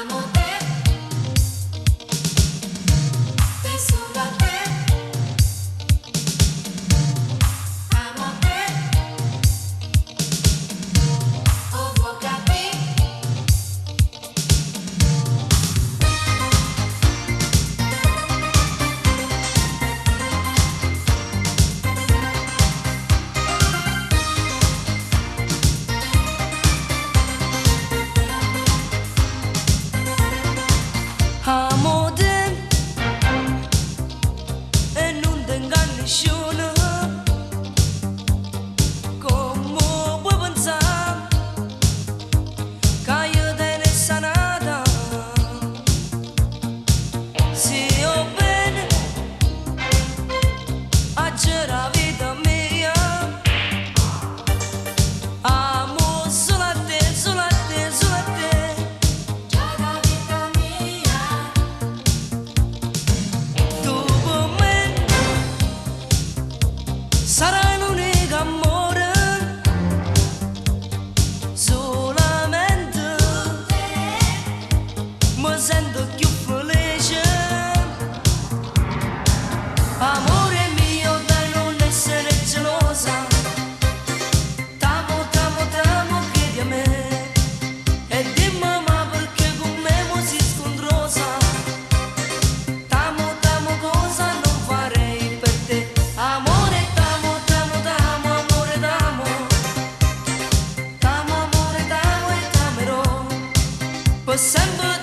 Amo te, penso a te. Amo te, o vuò capì? Amo te e nun te 'nganna nisciuno. Comme può pensà ca io tenesse a n'ata? Si 'o bene aggia dà 'a vita mia, amo solo a te, solo a te, solo a te. Già la vita mia, Tu pe' me sarai l'unico amore, solamente mi sento più felice. Amore mio, dai non essere gelosa, t'amo, t'amo, t'amo, credi a me. E dimmi ma perché con me mo si scontrosa? T'amo, t'amo, cosa non farei per te? Amore, t'amo, t'amo, t'amo, amore, t'amo. T'amo, amore, t'amo e t'amerò. Per sempre.